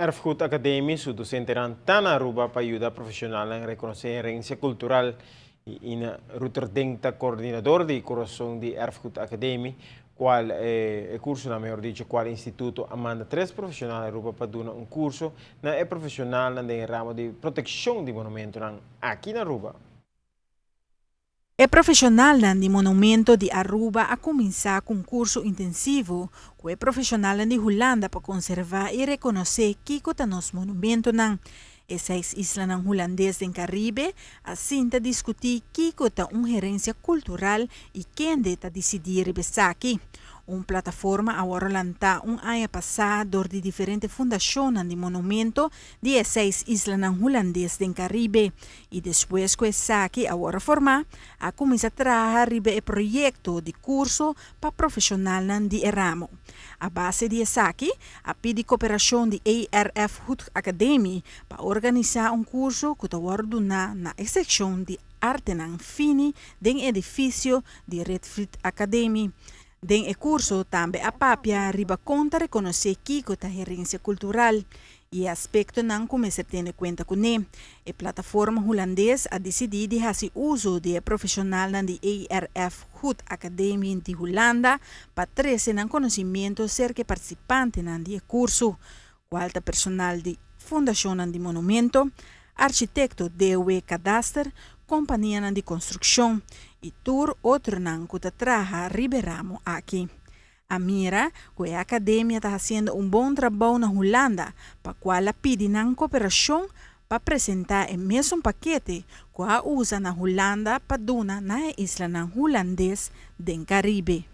Erfgoed Academie su docentenan ta na Aruba pa yuda profesionalnan reconoce herencia cultural. Y Ina Roeterdink ta coordinador di curason di Erfgoed Academie, cual e cursonan, mehor dicho, cual instituto a manda tres profesional Aruba pa duna un curso na e profesionalnan den e ramo di proteccion di monumentonan aki na Aruba. E profesionalnan di monumento di Aruba a cuminsa cu un curso intensivo cu e profesionalnan di Hulanda pa conserva y reconoce kico ta nos monumentonan. E seis islanan Hulandes den Caribe a sinta discuti kico ta un herencia cultural y kende ta dicidi riba esaki. Un plataforma a worde lanta un aña pasa door di diferente fundacionnan di monumento di e seis islanan Hulandes den Caribe y despues cu esaki a worde forma, a cuminsa traha riba e proyecto di curso pa profesionalnan di e ramo. A base di esaki, a pidi cooperacion di Erfgoed Academie pa organisa un curso cu ta worde duna na e seccion di Artenan Fini den edificio di Rietveld Academie. Den e curso tambe a papia riba con ta reconoce kico ta herencia cultural y e aspectonan cu mester tene cuenta cune. E plataforma Hulandes a dicidi di haci uso di e profesionalnan di Erfgoed Academie di Hulanda pa trece nan conocimento cerca e participantenan di e curso, cual ta personal di fundacionnan di monumento, arquitecto DW Kadaster, companianan di construccion y tur otronan cu ta traha riba e ramo aki. A mira cu e academia ta haciendo un bon trabou na Hulanda, pa cual a pidi nan cooperacion pa presenta e mesun pakete cu a usa na Hulanda pa duna na e islanan Hulandes den Caribe.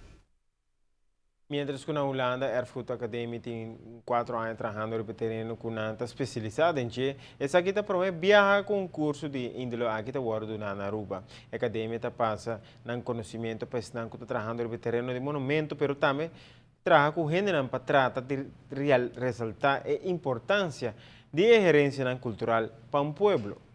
Mientras cu na Hulanda, Erfgoed Academie tin 4 aña trahando riba tereno cu nan ta specialisa den dje, esaki ta prome biaha cu un curso di indole aki ta wordo na Aruba. E academia ta pasa nan conocimento pa esnan cu ta trahando riba tereno di monumento, pero tambe traha cu hendenan pa trata di real, resalta e importancia di herencia cultural pa un pueblo.